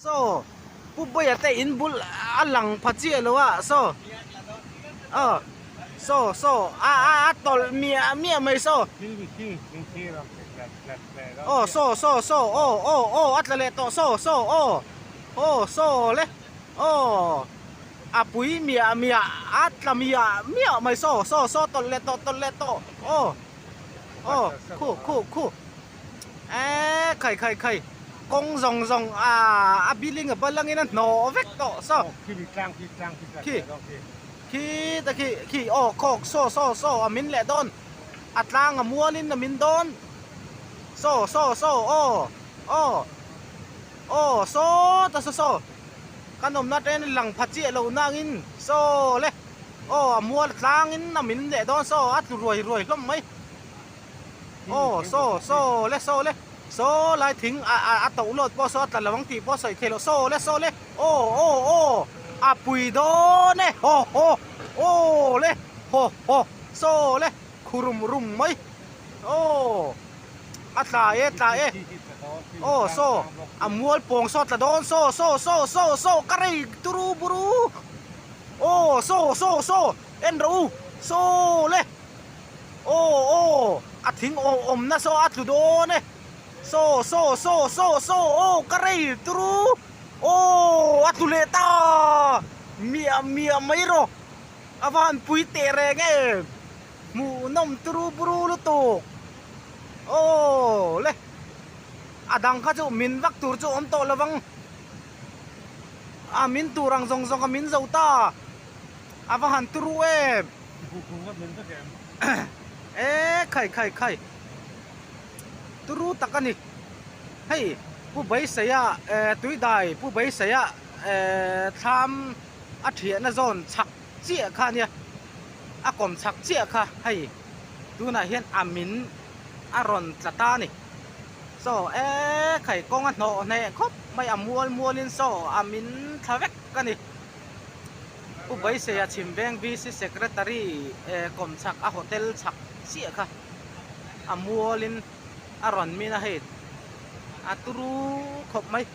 Saw Pu Bawiha te in bul a lang pha chiah lo a saw aw saw saw a a a tawlh miah miah mai saw aw saw saw saw aw aw aw a tla leh tawh saw saw aw aw saw le aw a pui miah miah a tla miah miah mai saw saw saw tawlh leh tawh tawlh leh tawh aw aw khu khu khu. Eee khai khai khai kawng zawng zawng ah a building a bal angin a hnawh vek tawh saw khi khi ta khi khi aw khawk saw saw saw a min leh dawn a tlang a mual in a min dawn saw saw saw aw aw aw saw ta saw saw kan awmna atangin lang pha chiah lo nangin saw le aw a mual tlang in a min leh dawn saw a tlu ruai ruai hlawm mai. Aw saw saw le saw le saw lai thing a a a toh lawt pawh saw a tla lo ang tih pawh sawi theih loh saw le saw le aw aw aw a pui dawn e haw haw aw le haw haw saw le khu rum rum mai aw a tla e tla e aw saw a mual pawng saw a tla dawn saw saw saw saw saw ka rei turu buru aw saw saw saw en rawh u saw le. Aw aw a thing aw awmna saw a tlu dawn e saw saw saw saw saw aw ka rei turu aw a tlu leh ta miah miah mai rawh a va han pui teh reng em hmuhnawm turu buru lutuk aw le a dang kha chu min vak tur chu awm tawh lovang a min tur ang zawng zawng a min zo ta a va han turu em. E khai khai khai turu tak a ni hei pu Beiseia eh tuidai pu Beiseia eh thlam a thiahna zawn chhak chiah kha a nia a kawm chhak chiah kha hei tunah hian a min a rawn tla ta a ni saw e khai kawng a hnawh hneh khawp mai a mual mualin saw a min thla vek a ni. Pu Beiseia Chhimveng VC Secretary kawm chhak a hotel chhak chiah kha a mualin a rawn min a hei a turu khawp mai.